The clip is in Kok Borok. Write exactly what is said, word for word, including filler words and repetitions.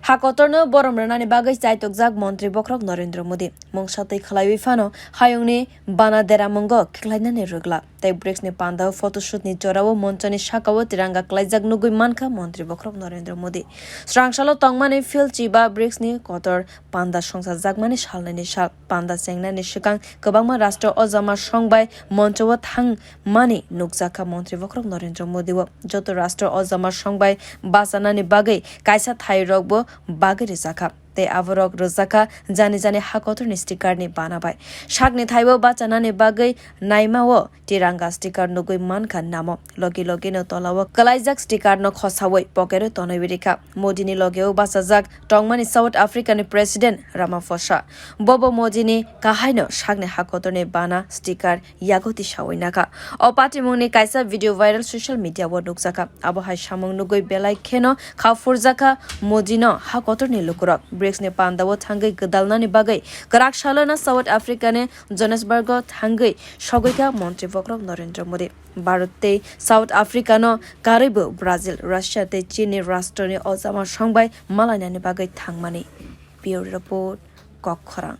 Ha kotorno borom rwnani bagwi chaitokjak Montri Bokhorok Narendra Modi. Mungsa twi khlaiwi phano hayungni bana deramungo khiklainani rwgla. Tei brics ni pandao photoshoot ni jorao monchoni sakao tiranga klaijak nugwi mankha Montri Bokhorok Narendra Modi. Srangsalo tongmani field chiba brics ni kotor panda songchajakmani salnani sal. Panda chengnani swkang kwbangma rastro ojama songbai moncho o thangmani nukjakha Montri Bokhorok Narendra Modi o. Joto rastro ojama songbai bachanani bagwi kaisa thairokbo bagwi rwjakha. Tei aborok rwjakha jani jani ha kotorni sticker ni bana bai. Sakni thaibo bachanani bagwi naima o tiranga sticker nugwi mankha namo. Logi logi no tolao kwlaijak sticker no khosawi pocket o tonwi rikha. Modi ni logeo bachajak tongmani South Africa ni President Ramaphosa. Bobo Modi ni kahaino sakni ha kotorni bana sticker yago tisawi nakha. O patimungni kaisa video viral social media o nukjakha. Abo hai samung nugwi belai kheno kha phurjakha Modi no ha kotorni lukurok. brics ni pandao thangwi gwdalnani bagwi kwrak salona South Africa ni Johannesburg o thangwi sogwikha Montri Bokhorok Narendra Modi. Bharat tei South Africa no karwibo Brazil, Russia tei Chini rastro ni ojama songbai malainani bagwi thangmani. Bureau Report, Kokkhorang.